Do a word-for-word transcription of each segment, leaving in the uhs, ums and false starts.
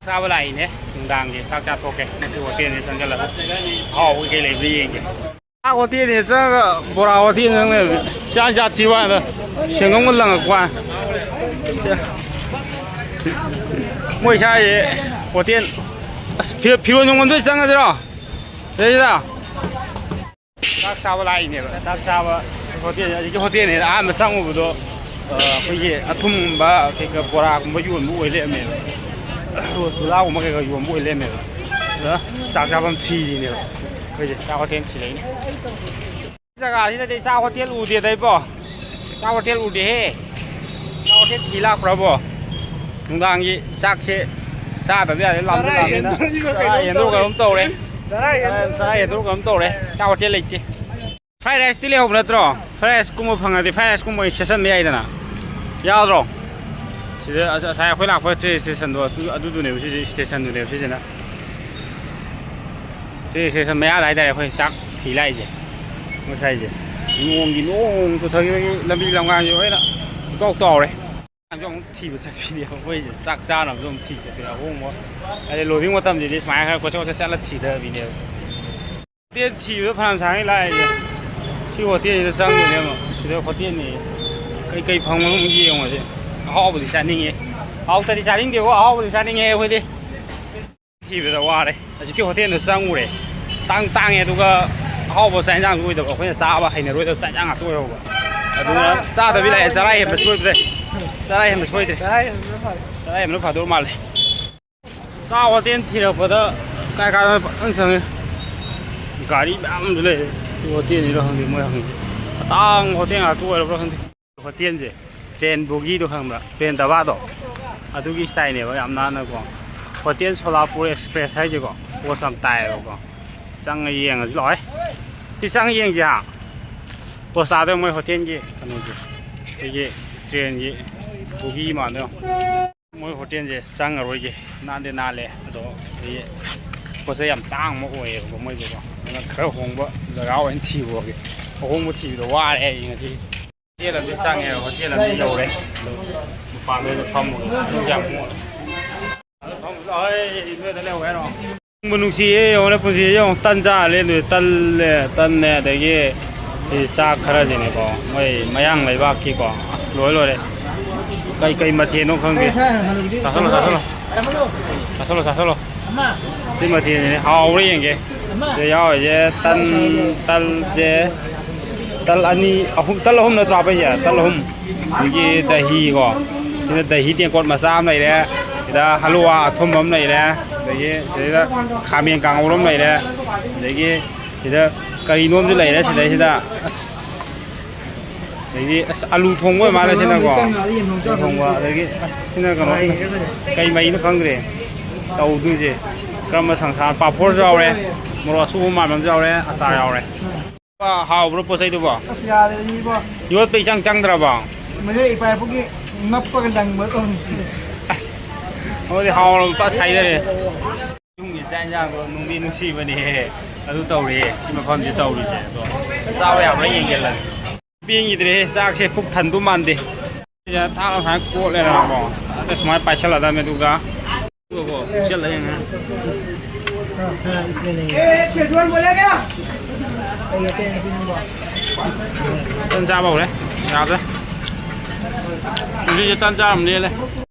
ꯆꯥꯕ ꯂꯥꯛꯏꯅꯦ꯫ ꯅꯨꯡꯗꯥꯡꯒꯤ ꯆꯥꯛ ꯆꯥꯊꯣꯛꯀꯦ꯫ ꯃꯁꯤ ꯍꯣꯇꯦꯜꯁꯤ ꯆꯪꯁꯤꯜꯂꯒ ꯑꯍꯥꯎꯕ ꯀꯩꯀꯩ ꯂꯩꯕ꯭ꯔꯥ ꯌꯦꯡꯒꯦ꯫ ꯆꯥꯛ ꯍꯣꯇꯦꯜꯅꯤ ꯆꯪꯉꯒ ꯕꯣꯔꯥ ꯍꯣꯇꯦꯜ ꯆꯪ ꯂꯩꯔꯝꯃꯦ꯫ ꯁꯤ ꯌꯥꯝ ꯖꯥꯠ ꯊꯤ ꯋꯥꯅ ꯁꯦꯟꯒꯝꯒ ꯂꯪꯉꯛꯄ ꯋꯥꯅꯤ꯫ ꯃꯣꯏ ꯁ꯭ꯋꯥꯏꯁꯦ ꯍꯣꯇꯦꯜ꯫ ꯑꯁ, ꯐꯤ-, ꯐꯤꯔꯣꯟ ꯌꯣꯟꯐꯝꯗ ꯑꯣꯏ ꯆꯪꯉꯁꯤꯔꯣ? ꯁꯤꯗꯩꯁꯤꯗ꯫ ꯆꯥꯛ ꯆꯥꯕ ꯂꯥꯛꯏꯅꯦꯕ꯫ ꯆꯥꯛ ꯆꯥꯕ ꯍꯣꯇꯦꯜ, ꯑꯁꯤꯒꯤ ꯍꯣꯇꯦꯜꯅꯦꯅ ꯑꯍꯥꯟꯕ ꯆꯪꯉꯨꯕꯗꯣ, ꯑ, ꯑꯩꯈꯣꯏꯒꯤ ꯑꯊꯨꯝꯒꯨꯝꯕ ꯀꯩꯀꯥ ꯕꯣꯔꯥꯒꯨꯝꯕ ꯌꯣꯟꯕ ꯑꯣꯏ ꯂꯩꯔꯝꯃꯦꯕ꯫ ꯔꯣꯁꯒꯨꯂꯥꯒꯨꯝꯕ ꯀꯩꯀꯥ ꯌꯣꯟꯕ ꯑꯣꯏ ꯂꯩꯔꯝꯃꯦꯕ꯫ ꯑꯗ ꯆꯥꯛ ꯆꯥꯐꯝ ꯊꯤꯔꯤꯅꯦꯕ ꯑꯩꯈꯣꯏꯁꯦ꯫ ꯆꯥꯛ ꯍꯣꯇꯦꯜ ꯊꯤꯔꯛꯏꯅꯦ꯫ ꯖꯒꯥꯁꯤꯗꯗꯤ ꯆꯥꯛ ꯍꯣꯇꯦꯜ ꯎꯗꯦꯗ ꯏꯕꯣ꯫ ꯆꯥꯛ ꯍꯣꯇꯦꯜ ꯎꯗꯦꯍꯦ꯫ ꯆꯥꯛ ꯍꯣꯇꯦꯜ ꯊꯤ ꯂꯥꯛꯄ꯭ꯔꯕꯣ? ꯅꯨꯡꯗꯥꯡꯒꯤ ꯆꯥꯛꯁꯦ ꯆꯥꯗꯕ ꯌꯥꯗꯦ, ꯂꯥꯝꯁꯨ ꯆꯔꯥ ꯂꯥꯝꯃꯦꯅ꯫ ꯍꯦꯟꯗꯣꯛꯑ ꯆꯔꯥ ꯀꯩꯅꯣꯝ ꯍꯦꯟꯗꯣꯛꯑ ꯇꯧꯔꯦ꯫ ꯀꯩꯅꯣꯝ ꯇꯧꯔꯦ꯫ ꯆꯔꯥ ꯍꯦꯟꯗꯣꯛꯑ ꯆꯔꯥ ꯍꯦꯟꯗꯣꯛꯑ ꯀꯩꯅꯣꯝ ꯇꯧꯔꯦ꯫ ꯆꯥꯛ ꯍꯣꯇꯦꯜ ꯂꯩꯇꯦ꯫ Fried rice ꯇꯤ ꯂꯩꯍꯧꯕ ꯅꯠꯇ꯭ꯔꯣ? Fried rice ꯀꯨꯝꯕ ꯐꯪꯉꯗꯤ fried rice ꯀꯨꯝꯕ ꯑꯣꯏꯅ ꯁꯦꯠꯆꯟꯕ ꯌꯥꯏꯗꯅ꯫ ꯌꯥꯗ꯭ꯔꯣ? ꯁꯤꯗ ꯑꯁ-, ꯉꯁꯥꯏ ꯑꯩꯈꯣꯏ ꯂꯥꯛꯄ train station ꯗꯣ ꯑꯗꯨ, ꯑꯗꯨꯗꯨꯅꯦꯕ ꯁꯤꯁꯦ, station ꯗꯨꯅꯦꯕ ꯁꯤꯁꯤꯅ꯫ Train station ꯃꯌꯥꯗ ꯍꯥꯏꯇꯥꯔꯦ ꯑꯩꯈꯣꯏ ꯆꯥꯛ ꯊꯤ ꯂꯥꯛꯏꯁꯦ꯫ ꯉꯁꯥꯏꯁꯦ ꯅꯣꯡꯒꯤ, ꯅꯣꯡ ꯆꯨꯊꯈꯤꯕꯒꯤ ꯂꯝꯕꯤ ꯂꯝꯈꯥꯡꯁꯦ ꯂꯣꯏꯅ ꯄꯨꯡꯇꯥꯎ ꯇꯥꯎꯔꯦ꯫ ꯆꯥꯛꯁꯨ ꯑꯃꯨꯛ ꯊꯤꯕ ꯆꯠꯄꯤꯅꯦꯕ ꯑꯩꯈꯣꯏꯁꯦ꯫ ꯆꯥꯛ ꯆꯥꯅꯕꯁꯨ ꯑꯃꯨꯛ ꯊꯤ ꯆꯠꯄꯤꯅꯦ꯫ ꯑꯍꯣꯡꯕ ꯍꯥꯏꯗꯤ loading ꯃꯇꯝꯁꯤꯗꯤ ꯁꯨꯃꯥꯏꯅ ꯈꯔ ꯀꯣꯏꯆꯠ ꯀꯣꯏꯆꯠ ꯆꯠꯂ ꯊꯤꯗꯕꯤꯅꯦꯕ꯫ ꯍꯣꯇꯦꯜ ꯊꯤꯕꯗ ꯐꯅꯌꯥꯝ ꯁꯥꯡꯉꯤ ꯂꯥꯛꯏꯁꯦ꯫ ꯁꯤ ꯍꯣꯇꯦꯜꯁꯤꯗ ꯆꯪꯗꯣꯏꯅꯦ ꯑꯃꯨꯛ꯫ ꯁꯤꯗ ꯍꯣꯇꯦꯜꯅꯤ꯫ ꯀꯩ ꯀꯩ ꯐꯪꯕꯅꯣ ꯑꯃꯨꯛ ꯌꯦꯡꯉꯨꯁꯦ꯫ ꯑꯍꯥꯎꯕꯗꯤ ꯆꯥꯅꯤꯡꯉꯦ꯫ ꯍꯥꯎꯇꯗꯤ ꯆꯥꯅꯤꯡꯗꯦꯀꯣ, ꯑꯍꯥꯎꯕꯗꯤ ꯆꯥꯅꯤꯡꯉꯦ ꯑꯩꯈꯣꯏꯗꯤ꯫ ꯊꯤꯕꯗ ꯋꯥꯔꯦ꯫ ꯍꯧꯖꯤꯛꯀꯤ ꯍꯣꯇꯦꯜꯗꯣ ꯆꯪꯉꯨꯔꯦ꯫ ꯇꯥꯡ ꯇꯥꯡꯉꯦ, ꯑꯗꯨꯒ ꯑꯍꯥꯎꯕ ꯆꯥꯛ ꯌꯦꯟꯁꯥꯡꯁꯨ ꯑꯣꯏꯗꯕ, ꯑꯩꯈꯣꯏꯅ ꯆꯥꯕ ꯍꯩꯅꯔꯣꯏꯗꯕ ꯆꯥꯛ ꯌꯦꯟꯁꯥꯡ ꯉꯥꯛꯇ ꯑꯣꯏꯍꯧꯕ꯫ ꯑꯗꯨꯅ ꯆꯥꯗꯕꯤ ꯂꯥꯛꯑꯦ꯫ ꯆꯔꯥ ꯍꯦꯟꯕ ꯁꯣꯏꯗ꯭ꯔꯦ꯫ ꯆꯔꯥ ꯍꯦꯟꯕ ꯁꯣꯏꯗ꯭ꯔꯦ꯫ ꯆꯔꯥ ꯍꯦꯟꯕꯅ ꯐꯔꯦ꯫ ꯆꯔꯥ ꯍꯦꯟꯕꯅ ꯐꯗꯧ ꯃꯥꯜꯂꯦ꯫ ꯆꯥꯛ ꯍꯣꯇꯦꯜ ꯊꯤꯔꯛꯄꯗ ꯀꯥꯏ ꯀꯥꯏꯗꯅꯣ ꯐꯖꯅ ꯆꯪꯉꯦ꯫ ꯒꯥꯔꯤ ꯃꯌꯥꯝꯁꯨ ꯂꯩꯔꯦ꯫ ꯁꯤ ꯍꯣꯇꯦꯜꯁꯤꯔ ꯈꯪꯗꯦ ꯃꯣꯏ ꯍꯪꯉꯤꯁꯦ꯫ ꯑꯇꯥꯡꯕ ꯍꯣꯇꯦꯜ ꯉꯥꯛꯇ ꯑꯣꯏꯔꯕ꯭ꯔꯥ ꯈꯪꯗꯦ꯫ ꯍꯣꯇꯦꯜꯁꯦ train bogie ꯗꯣ ꯈꯪꯕ꯭ꯔꯥ? Train ꯗꯕꯥꯗꯣ꯫ ꯑꯗꯨꯒꯤ style ꯅꯦꯕ ꯌꯥꯝ ꯅꯥꯟꯅꯀꯣ꯫ ꯍꯣꯇꯦꯜ ꯁꯣꯂꯥꯄꯨꯔ ꯑꯦꯛꯁꯄ꯭ꯔꯦꯁ ꯍꯥꯏꯁꯦꯀꯣ꯫ Post ꯌꯥꯝ ꯇꯥꯏꯌꯦꯕꯀꯣ꯫ ꯆꯪꯉ ꯌꯦꯡꯉꯁꯤ ꯂꯥꯛꯑꯣ꯫ ꯁꯤ ꯆꯪꯉ ꯌꯦꯡꯁꯤ ꯍꯥ꯫ Post ꯇꯥꯗꯣꯏ ꯃꯣꯏ ꯍꯣꯇꯦꯜꯒꯤ ꯀꯩꯅꯣꯁꯦ꯫ ꯑꯩꯈꯣꯏꯒꯤ train ꯒꯤ bogie ꯃꯥꯟꯗꯣ꯫ ꯃꯣꯏ ꯍꯣꯇꯦꯜꯁꯦ ꯆꯪꯉꯔꯣꯏꯒꯦ꯫ ꯅꯥꯟꯗꯤ ꯅꯥꯜꯂꯦ꯫ ꯑꯗꯣ ꯑꯩꯈꯣꯏꯒꯤ ꯄꯣꯠ ꯆꯩ ꯌꯥꯝ ꯇꯥꯡꯕ ꯑꯣꯏꯌꯦꯕꯀꯣ ꯃꯣꯏꯁꯦꯀꯣ꯫ ꯑꯗꯨꯅ ꯈꯔ ꯍꯣꯡꯕ ꯖꯒꯥ ꯑꯣꯏꯅ ꯊꯤꯔꯨꯔꯒꯦ꯫ ꯑꯍꯣꯡꯕ ꯊꯤꯕꯗ ꯋꯥꯔꯦ ꯑꯩ ꯉꯁꯤ꯫ ꯍꯣꯇꯦꯜ ꯑꯃꯗꯤ ꯆꯪꯉꯦ, ꯍꯣꯇꯦꯜ ꯑꯃꯗꯤ ꯌꯧꯔꯦ꯫ ꯑꯗꯣ ꯃꯄꯥꯟꯗ ꯑꯣꯏꯅ ꯐꯝꯃꯨꯔꯦ꯫ ꯌꯥꯝ ꯃꯣꯠꯂꯦ꯫ ꯅꯣꯏꯗ ꯂꯩꯍꯧꯒꯦ ꯍꯥꯏꯔꯣ? ꯅꯨꯡꯕꯨ ꯅꯨꯡꯁꯤꯌꯦ, ꯌꯦꯡꯉꯨꯅꯦ, ꯄꯨꯟꯁꯤꯁꯦ ꯌꯦꯡꯉꯨ, ꯇꯟ ꯆꯥ ꯂꯦꯟꯗꯣꯏ, ꯇꯜꯂꯦ, ꯇꯟꯅꯦ, ꯑꯗꯒꯤ ꯁꯤ ꯆꯥꯛ ꯈꯔꯁꯤꯅꯦꯀꯣ, ꯃꯣꯏ ꯃꯌꯥꯡ ꯂꯩꯕꯥꯛꯀꯤꯀꯣ, ꯑꯁ, ꯂꯣꯏ ꯂꯣꯏꯔꯦ꯫ ꯀꯩ ꯀꯩ ꯃꯊꯦꯜꯅꯣ ꯈꯪꯗꯦ꯫ ꯆꯥꯁꯜꯂꯣ, ꯆꯥꯁꯜꯂꯣ꯫ ꯆꯥꯁꯜꯂꯣ, ꯆꯥꯁꯜꯂꯣ꯫ ꯁꯤ ꯃꯊꯦꯜꯁꯤꯅꯦ ꯍꯥꯎꯕ꯭ꯔꯥ ꯌꯦꯡꯒꯦ꯫ ꯁꯤꯗ ꯌꯥꯎꯔꯤꯁꯦ ꯇꯟ, ꯇꯜꯁꯦ, ꯇꯜ ꯑꯅꯤ, ꯑꯍꯨꯝ, ꯇꯜ ꯑꯍꯨꯝ ꯅꯠꯇ꯭ꯔꯣ ꯍꯥꯞꯄꯛꯏꯁꯦ? ꯇꯜ ꯑꯍꯨꯝ꯫ ꯑꯗꯒꯤ ꯗꯍꯤꯀꯣ꯫ ꯁꯤꯗ ꯗꯍꯤ ꯇꯦꯡꯀꯣꯠ ꯃꯆꯥ ꯑꯃ ꯂꯩꯔꯦ꯫ ꯁꯤꯗ ꯍꯂꯨꯋꯥ ꯑꯊꯨꯝꯕ ꯑꯃ ꯂꯩꯔꯦ꯫ ꯑꯗꯒꯤ ꯁꯤꯗ ꯈꯥꯃꯦꯟ ꯀꯥꯡꯉꯧ ꯑꯃ ꯂꯩꯔꯦ꯫ ꯑꯗꯒꯤ ꯁꯤꯗ ꯀꯔꯤꯅꯣꯝꯁꯨ ꯂꯩꯔꯦ ꯁꯤꯗꯩꯁꯤꯗ꯫ ꯑꯁ꯫ ꯑꯗꯒꯤ ꯑꯁ, ꯑꯂꯨ ꯊꯣꯡꯕ ꯑꯣꯏ ꯃꯥꯜꯂꯦ ꯁꯤꯅꯀꯣ꯫ ꯌꯦꯟ ꯊꯣꯡꯕ꯫ ꯑꯗꯒꯤ ꯑꯁ, ꯁꯤꯅ ꯀꯩꯅꯣ, ꯀꯩ ꯃꯍꯤꯅꯣ ꯈꯪꯗ꯭ꯔꯦ ꯇꯧꯗꯣꯏꯁꯦ꯫ ꯀꯔꯝꯕ ꯁꯪꯁꯥꯔ? ꯄꯥꯐꯣꯔꯁꯨ ꯌꯥꯎꯔꯦ, ꯃꯣꯔꯣꯛ ꯑꯁꯨꯕ ꯃꯥꯟꯕ ꯑꯃꯁꯨ ꯌꯥꯎꯔꯦ, ꯑꯆꯥꯔ ꯌꯥꯎꯔꯦ꯫ ꯍꯥꯎꯕ꯭ꯔꯣ ꯄꯣꯠ ꯆꯩꯗꯨꯕꯣ? ꯑꯁ, ꯌꯥꯗ꯭ꯔꯦ ꯏꯕꯣ꯫ ꯌꯣꯠꯄ ꯏꯆꯪ ꯆꯪꯗ꯭ꯔꯕꯣ? ꯃꯁꯤ ꯏꯄꯥ ꯏꯄꯨꯒꯤ ꯅꯞꯄꯒ ꯂꯪꯕ ꯇꯧꯔꯤ꯫ ꯑꯁ, ꯃꯣꯏꯗꯤ ꯍꯥꯎꯔꯕ ꯄꯣꯠ ꯁꯥꯏꯗꯔꯦ꯫ ꯌꯨꯝꯒꯤ ꯆꯥꯛ ꯏꯟꯖꯥꯡꯗꯣ ꯅꯨꯡꯗꯤ ꯅꯨꯡꯁꯤꯕꯅꯦꯍꯦ꯫ ꯑꯗꯨ ꯇꯧꯔꯤꯌꯦ, ꯁꯤ ꯃꯐꯝꯁꯤ ꯇꯧꯔꯤꯁꯦ꯫ ꯑꯗꯣ ꯆꯥꯕ ꯌꯥꯕ꯭ꯔꯥ ꯌꯦꯡꯒꯦ ꯂꯥꯛꯑꯦ꯫ ꯄꯦꯟꯈꯤꯗ꯭ꯔꯦꯍꯦ, ꯆꯥꯛꯁꯦ ꯄꯨꯛ ꯊꯟꯗꯧ ꯃꯥꯟꯗꯦ꯫ ꯁꯤꯗ ꯊꯥꯡ ꯁꯨꯃꯥꯏꯅ ꯀꯣꯠꯂꯦꯗꯅꯀꯣ꯫ ꯑꯗ ꯁꯨꯃꯥꯏꯅ ꯄꯥꯏꯁꯜꯂꯗꯕꯅꯦ, ꯑꯗꯨꯒ ꯑꯗꯨꯒꯀꯣ ꯄꯤꯁꯜꯂ ꯌꯦꯡꯉꯦ꯫ ꯇꯟ ꯆꯥꯕ ꯍꯧꯔꯦ꯫ ꯌꯥꯗ꯭ꯔꯦ꯫ ꯉꯁꯤꯁꯦ ꯇꯟ ꯆꯥꯔꯝꯅꯦꯅꯦ꯫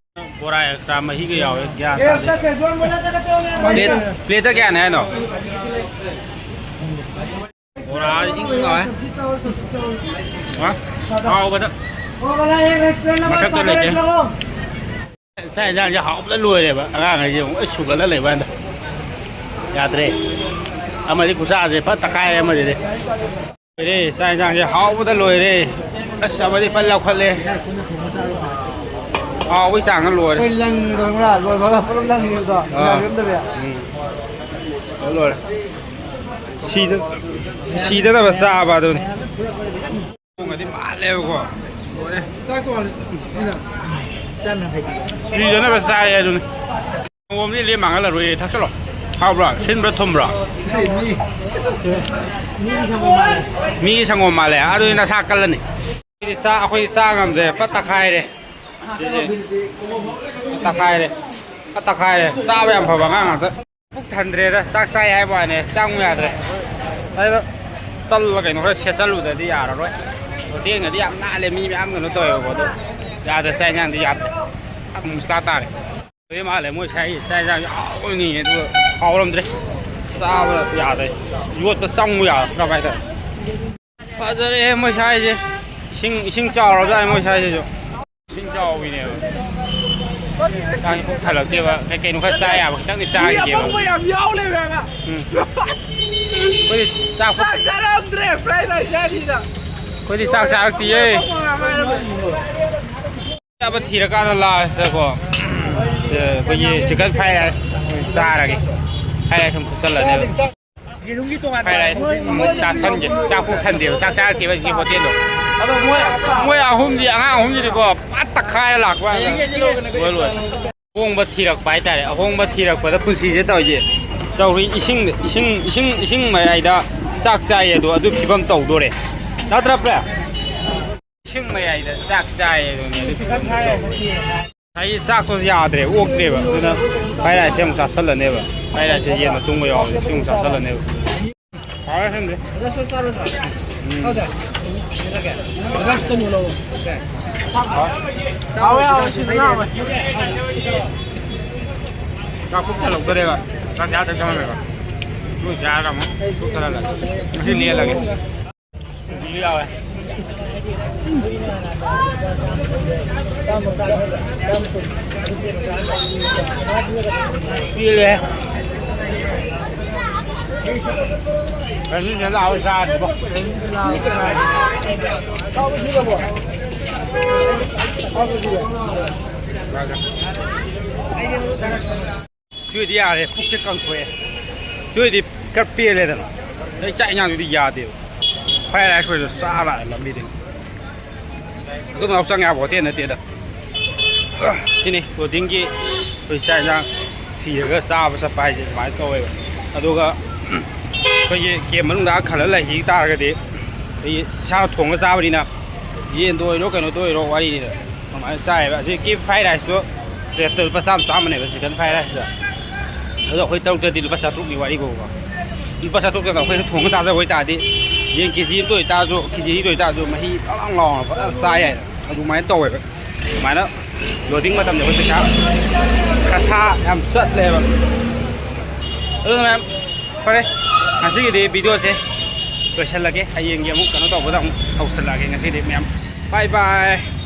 ꯕꯣꯔꯥ ꯑꯦꯛꯁꯇ꯭ꯔꯥ ꯃꯍꯤꯒ ꯌꯥꯎꯋꯦ꯫ ꯒ꯭ꯌꯥꯟ ꯇꯥꯗꯦ꯫ ꯄ꯭ꯂꯦꯠ, ꯄ꯭ꯂꯦꯠꯇ ꯀꯌꯥꯅꯦ ꯍꯥꯏꯅꯣ? ꯕꯣꯔꯥ ꯏꯪ ꯏꯪ ꯂꯥꯎꯋꯦ꯫ ꯍꯥ? ꯍꯥꯎꯕꯗ꯫ ꯃꯊꯛꯇ ꯂꯩꯇꯦ꯫ ꯆꯥꯛ ꯏꯟꯖꯥꯡꯁꯦ ꯍꯥꯎꯕꯗ ꯂꯣꯏꯔꯦꯕ꯫ ꯑꯉꯥꯡꯈꯩꯁꯦ ꯑꯃꯨꯛ ꯂꯣꯏ ꯁꯨꯒꯠꯂ ꯂꯩꯕ ꯀꯥꯟꯗ꯫ ꯌꯥꯗ꯭ꯔꯦ꯫ ꯑꯃꯗꯤ ꯈꯨꯠꯁꯥꯁꯦ ꯐꯠ ꯇꯛꯈꯥꯏꯔꯦ ꯑꯃꯗꯤꯗꯤ꯫ ꯂꯣꯏꯔꯦ, ꯆꯥꯛ ꯏꯟꯖꯥꯡꯁꯦ ꯍꯥꯎꯕꯗ ꯂꯣꯏꯔꯦ꯫ ꯑꯁ, ꯑꯃꯗꯤ ꯐꯖꯅ ꯂꯧꯈꯠꯂꯦ꯫ ꯍꯥꯎꯕꯒꯤ ꯆꯥꯡꯅ ꯂꯣꯏꯔꯦ꯫ ꯑꯩꯈꯣꯏ ꯂꯪꯉꯤꯗꯣ ꯈꯪꯕ꯭ꯔꯥ? ꯂꯣꯏꯕꯒ ꯄꯨꯂꯞ ꯂꯪꯉꯤꯗꯣ꯫ ꯑꯥ꯫ ꯌꯥꯝ ꯌꯥꯝꯗꯕꯤ꯫ ꯎꯝ꯫ ꯂꯣꯏꯔꯦ꯫ ꯁꯤꯗ-, ꯁꯤꯗꯅꯕ ꯆꯥꯕ ꯑꯗꯨꯅꯤ꯫ ꯊꯣꯡꯒꯗꯤ ꯃꯥꯜꯂꯦꯕꯀꯣ꯫ ꯂꯣꯏꯔꯦ꯫ ꯁꯤꯗꯅꯕ ꯆꯥꯏ ꯑꯗꯨꯅꯤ꯫ ꯁꯪꯒꯣꯝꯗꯤ ꯂꯦꯝ ꯃꯥꯡꯍꯜꯂꯔꯣꯏꯌꯦ, ꯊꯛꯆꯜꯂꯣ꯫ ꯍꯥꯎꯕ꯭ꯔꯣ? ꯁꯤꯟꯕ꯭ꯔꯥ ꯊꯨꯝꯕ꯭ꯔꯣ? ꯃꯤꯒꯤ ꯁꯪꯒꯣꯝ ꯃꯥꯜꯂꯦ꯫ ꯑꯗꯨꯗꯤ ꯅꯁꯥ ꯀꯜꯂꯅꯤ꯫ ꯑꯩꯈꯣꯏꯗꯤ ꯆꯥ, ꯑꯩꯈꯣꯏꯗꯤ ꯆꯥ ꯉꯝꯗ꯭ꯔꯦ, ꯄꯠ ꯇꯛꯈꯥꯏꯔꯦ꯫ ꯁꯤꯁꯦ ꯇꯛꯈꯥꯏꯔꯦ꯫ ꯇꯛꯈꯥꯏꯔꯦ꯫ ꯆꯥꯕ ꯌꯥꯝ ꯐꯕ ꯑꯉꯥꯡ ꯉꯥꯛꯇ꯫ ꯄꯨꯛ ꯊꯟꯗ꯭ꯔꯦꯗ꯫ ꯆꯥꯛ ꯆꯥꯏ ꯍꯥꯏꯕ ꯋꯥꯅꯦ, ꯆꯪꯉꯨ ꯌꯥꯗ꯭ꯔꯦ꯫ ꯑꯗ ꯇꯜꯂ ꯀꯩꯅꯣ ꯈꯔ ꯁꯦꯠꯆꯜꯂꯨꯗꯗꯤ ꯌꯥꯔꯔꯣꯏ꯫ ꯍꯣꯇꯦꯜꯒꯗꯤ ꯌꯥꯝ ꯅꯥꯜꯂꯦ, ꯃꯤ ꯃꯌꯥꯝ ꯀꯩꯅꯣ ꯇꯧꯋꯦꯕꯀꯣ꯫ ꯑꯗꯣ ꯌꯥꯗ꯭ꯔꯦ, ꯆꯥꯛ ꯏꯟꯖꯥꯡꯗꯤ ꯌꯥꯗ꯭ꯔꯦ꯫ ꯑꯃꯨꯛ ꯆꯥ ꯇꯥꯔꯦ꯫ ꯑꯗꯨꯗꯤ ꯃꯥꯜꯂꯦ ꯃꯣꯏ ꯁꯥꯏꯒꯤ ꯆꯥꯛ ꯏꯟꯖꯥꯡꯁꯦ ꯍꯥꯎꯕꯅꯤꯌꯦ, ꯑꯗꯨꯒ ꯍꯥꯎꯔꯝꯗ꯭ꯔꯦ꯫ ꯆꯥꯕ ꯌꯥꯗ꯭ꯔꯦ꯫ ꯌꯣꯠꯇ ꯆꯪꯉꯨ ꯌꯥꯔꯛꯇ꯭ꯔꯕ ꯍꯥꯏꯇꯥꯔꯦ꯫ ꯐꯖꯔꯦꯍꯦ ꯃꯣꯏ ꯁꯥꯏꯁꯦ꯫ ꯏꯁꯤꯡ, ꯏꯁꯤꯡ ꯆꯥꯎꯔꯕꯖꯥꯠꯅꯤ ꯃꯣꯏ ꯁꯥꯏꯁꯤꯁꯨ꯫ ꯏꯁꯤꯡ ꯆꯥꯎꯕꯤꯅꯦꯕ꯫ ꯆꯥꯛꯁꯤ ꯄꯨꯛ ꯊꯜꯂꯛꯇꯦꯕ꯫ ꯀꯩ ꯀꯩꯅꯣ ꯈꯔ ꯆꯥ ꯌꯥꯕ ꯈꯤꯇꯪꯗꯤ ꯃꯤ ꯆꯥꯈꯤꯒꯦꯕ꯫ ꯑꯄꯪꯕ ꯌꯥꯝ ꯌꯥꯎ ꯂꯩꯔꯝꯃꯦ ꯍꯥꯏꯕ꯫ ꯎꯝ꯫ ꯑꯩꯈꯣꯏꯗꯤ ꯆꯥꯛ ꯆꯥꯛ ꯆꯥꯔꯝꯗ꯭ꯔꯦ ꯐ꯭ꯔꯥꯏ ꯔꯥꯏꯁ ꯆꯥꯅꯤꯅ꯫ ꯑꯩꯈꯣꯏꯗꯤ ꯆꯥꯛ ꯆꯥꯔꯛꯇꯤꯌꯦ꯫ ꯑꯄꯪꯕ ꯉꯥꯛ ꯉꯥꯏꯔꯝꯃꯦ꯫ ꯆꯥꯕ ꯊꯤꯔꯀꯥꯟꯗ ꯂꯥꯁꯇꯀꯣ, ꯑꯩꯈꯣꯏꯒꯤ ꯆꯤꯛꯀꯟ ꯐ꯭ꯔꯥꯏ ꯔꯥꯏꯁ ꯆꯥꯔꯒꯦ꯫ ꯐ꯭ꯔꯥꯏ ꯔꯥꯏꯁ ꯑꯃ ꯐꯨꯠꯆꯜꯂꯅꯦꯕ꯫ ꯐ꯭ꯔꯥꯏ ꯔꯥꯏꯁ ꯑꯃꯨꯛ ꯆꯥꯁꯟꯒꯦ꯫ ꯆꯥꯛ ꯄꯨꯛ ꯊꯟꯗꯦꯕ꯫ ꯆꯥꯛ ꯆꯥꯔꯛꯇꯦꯕ ꯁꯤ ꯍꯣꯇꯦꯜꯗꯣ꯫ ꯑꯗꯣ ꯃꯣꯏ, ꯃꯣꯏ ꯑꯍꯨꯝꯗꯤ, ꯑꯉꯥꯡ ꯑꯍꯨꯝꯁꯤꯗꯤꯀꯣ ꯄꯨꯔꯥ ꯇꯛꯈꯥꯏꯔ ꯂꯥꯛꯄ ꯉꯥꯛꯇꯅꯤ꯫ ꯂꯣꯏ ꯂꯣꯏ꯫ ꯑꯍꯣꯡꯕ ꯊꯤꯔꯛꯄ ꯍꯥꯏꯇꯥꯔꯦ꯫ ꯑꯍꯣꯡꯕ ꯊꯤꯔꯛꯄꯗ ꯄꯨꯟꯁꯤꯁꯦ ꯇꯧꯔꯤꯁꯦ꯫ ꯆꯧꯔꯤ ꯏꯁꯤꯡ, ꯏꯁꯤꯡ, ꯏꯁꯤꯡ, ꯏꯁꯤꯡ ꯃꯌꯥꯏꯗ ꯆꯥꯛ ꯆꯥꯏꯌꯦ ꯑꯗꯣ ꯑꯗꯨ ꯐꯤꯕꯝ ꯇꯧꯗꯣꯔꯦ꯫ ꯅꯠꯇ꯭ꯔ ꯄ꯭ꯔꯦꯝ? ꯏꯁꯤꯡ ꯃꯌꯥꯏꯗ ꯆꯥꯛ ꯆꯥꯏꯌꯦ ꯑꯗꯨꯅꯦ ꯑꯗꯨ ꯐꯤꯕꯝꯗꯣ ꯇꯧꯗꯣꯔꯦ꯫ ꯑꯩ ꯆꯥꯛꯇꯣ ꯌꯥꯗ꯭ꯔꯦ, ꯑꯣꯛꯇ꯭ꯔꯦꯕ꯫ ꯑꯗꯨꯅ ꯐ꯭ꯔꯥꯏ ꯔꯥꯏꯁꯁꯦ ꯑꯃꯨꯛ ꯆꯥꯁꯜꯂꯅꯦꯕ꯫ ꯐ꯭ꯔꯥꯏ ꯔꯥꯏꯁꯁꯦ ꯌꯦꯟ ꯃꯇꯨꯝꯒ ꯌꯥꯎꯕꯅꯦ꯫ ꯁꯤ ꯑꯃꯨꯛ ꯆꯥꯁꯜꯂꯅꯦꯕ꯫ ꯍꯥꯎꯔꯦ ꯈꯪꯗꯦ꯫ ꯎꯝ꯫ ꯍꯥꯎꯋꯦ, ꯍꯥꯎꯋꯦ, ꯁꯤꯗꯅ ꯍꯥꯎꯋꯦ꯫ ꯆꯥꯛ ꯄꯨꯛ ꯊꯜꯂꯛꯇꯣꯔꯦꯕ꯫ ꯆꯥꯛ ꯆꯥꯗ ꯆꯪꯉꯝꯃꯦꯕ꯫ ꯁꯤ ꯆꯥꯔꯒ ꯑꯃꯨꯛ ꯄꯨꯛ ꯊꯜꯍꯜꯂꯒꯦ꯫ ꯉꯁꯤ ꯂꯦꯜꯂꯒꯦ꯫ ꯌꯥꯎꯋꯦ꯫ ꯄꯦꯜꯂꯦ꯫ ꯔꯟꯖꯤꯠꯁꯦ ꯂꯥꯛꯑꯣ ꯆꯥꯁꯤꯀꯣ꯫ ꯁꯤꯗꯤ ꯌꯥꯔꯦ, ꯄꯨꯛꯁꯦ ꯀꯪꯊꯣꯛꯑꯦ꯫ ꯁꯤꯗꯤ ꯈꯔ ꯄꯦꯜꯂꯦꯗꯅ꯫ ꯑꯩ ꯆꯥꯛ ꯏꯟꯖꯥꯡꯗꯨꯗꯤ ꯌꯥꯗꯦꯕ꯫ ꯐ꯭ꯔꯥꯏ ꯔꯥꯏꯁ ꯑꯣꯏꯔꯁꯨ ꯆꯥ ꯂꯥꯛꯑꯦ ꯂꯝꯕꯤꯗꯒꯤ꯫ ꯑꯗꯨꯝ ꯆꯪ ꯌꯥꯕ ꯍꯣꯇꯦꯜ ꯅꯠꯇꯦꯗ꯫ ꯁꯤꯅꯤ ꯕꯣꯔꯗꯤꯡꯒꯤ ꯑꯩꯈꯣꯏ ꯆꯥꯛ ꯏꯟꯖꯥꯡ ꯊꯤꯔꯒ ꯆꯥꯕ ꯆꯠꯄ ꯍꯥꯏꯁꯦ ꯑꯗꯨꯃꯥꯏꯅ ꯇꯧꯋꯦꯕ꯫ ꯑꯗꯨꯒ ꯑꯩꯈꯣꯏꯒꯤ ꯀꯦꯝ ꯃꯅꯨꯡꯗ ꯈꯜꯂ ꯂꯩꯈꯤ ꯇꯥꯔꯒꯗꯤ ꯑꯩꯈꯣꯏꯒꯤ ꯏꯁꯥꯅ ꯊꯣꯡꯉ ꯆꯥꯕꯅꯤꯅ ꯌꯦꯟꯗ ꯑꯣꯏꯔꯣ ꯀꯩꯅꯣꯗ ꯑꯣꯏꯔꯣ ꯋꯥꯔꯤꯅꯤꯗ꯫ ꯑꯗꯨꯃꯥꯏꯅ ꯆꯥꯏꯌꯦꯕ꯫ ꯑꯁꯤ ꯀꯦꯞ ꯐ꯭ꯔꯥꯏ ꯔꯥꯏꯁꯇꯣ ꯄ꯭ꯂꯦꯠꯇ ꯂꯨꯄꯥ ꯆꯥꯝꯃ ꯆꯥꯝꯃꯅꯦꯕ ꯆꯤꯛꯀꯟ ꯐ꯭ꯔꯥꯏ ꯔꯥꯏꯁꯇ꯫ ꯑꯗꯣ ꯑꯩꯈꯣꯏ ꯇꯔꯨꯛꯇꯗꯤ ꯂꯨꯄꯥ ꯆꯥꯇ꯭ꯔꯨꯛꯀꯤ ꯋꯥꯔꯤꯕꯣꯕ꯫ ꯂꯨꯄꯥ ꯆꯥꯇ꯭ꯔꯨꯛꯇꯅ ꯑꯩꯈꯣꯏꯅ ꯊꯣꯡꯉ ꯆꯥꯖꯕ ꯑꯣꯏꯇꯥꯔꯗꯤ, ꯌꯦꯟ ꯀꯦ ꯖꯤ ꯑꯃꯇ ꯑꯣꯏꯇꯥꯔꯁꯨ, ꯀꯦ ꯖꯤ ꯑꯅꯤꯗ ꯑꯣꯏꯇꯥꯔꯁꯨ, ꯃꯍꯤ ꯂꯥꯡ ꯂꯥꯡ ꯂꯥꯎꯅ ꯐꯖꯅ ꯆꯥ ꯌꯥꯏꯗꯅ꯫ ꯑꯗꯨꯃꯥꯏꯅ ꯇꯧꯋꯦꯕ꯫ ꯑꯗꯨꯃꯥꯏꯅ ꯂꯣꯗꯤꯡ ꯃꯇꯝꯗ ꯑꯩꯈꯣꯏ ꯄꯩꯁꯥ ꯈꯔꯁꯥ ꯌꯥꯝ ꯆꯠꯂꯦꯕ꯫ ꯑꯗꯨꯅ ꯃꯌꯥꯝ, ꯐꯔꯦ, ꯉꯁꯤꯒꯤꯗꯤ ꯚꯤꯗꯤꯑꯣꯁꯦ ꯂꯣꯏꯁꯜꯂꯒꯦ꯫ ꯍꯌꯦꯡꯒꯤ ꯑꯃꯨꯛ ꯀꯩꯅꯣ ꯇꯧꯕꯗ ꯑꯃꯨꯛ ꯇꯧꯁꯜꯂꯛꯑꯒꯦ꯫ ꯉꯁꯤꯗꯤ ꯃꯌꯥꯝ, ꯕꯥꯏ ꯕꯥꯏ꯫